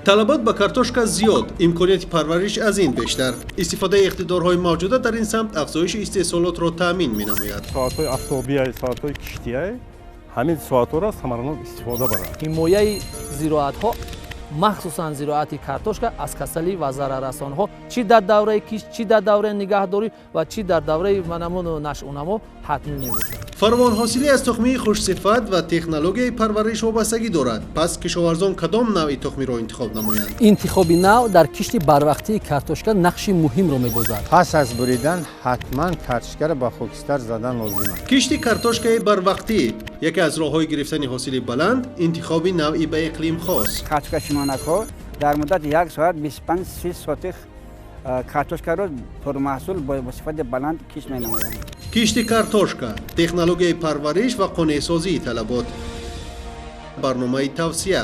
Талабот ба картошка зиёд, имконияти парвариш аз ин бештар. Истифодаи иқтидорҳои мавҷуда дар ин самт афзоиши истеҳсолотро таъмин менамояд. Соатҳои офтобия, соатҳои киштия, ҳамин соатҳоро самаранок истифода баранд. Ҳимояи зироатҳо, махсусан зироати картошка, аз касалӣ ва зараррасонҳо, чӣ дар давраи кишт, чӣ дар давраи нигаҳдорӣ ва чӣ дар давраи манамун нашъунамо, ҳатмӣ мебошад. Фаровонҳосилӣ аз тухмии хушсифат ва технологияи парвариш вобастагӣ дорад. Пас кишоварзон кадом навъи тухмиро интихоб намоянд? Интихоби нав дар кишти барвақтии картошка нақши муҳимро мебозад. Пас аз буридан ҳатман картошкаро ба хокистар задан лозим аст. Кишти картошкаи барвақтӣ яке аз роҳҳои гирифтани ҳосили баланд, интихоби навъи ба иқлим хос. Картошкашинонакҳо дар муддати як соат 25-30 сотих картошкаро пурмаҳсул бо сифати баланд кишт менамоянд. Кишти картошка, технологияи парвариш ва қонеъсозии талабот. Барномаи тавсия.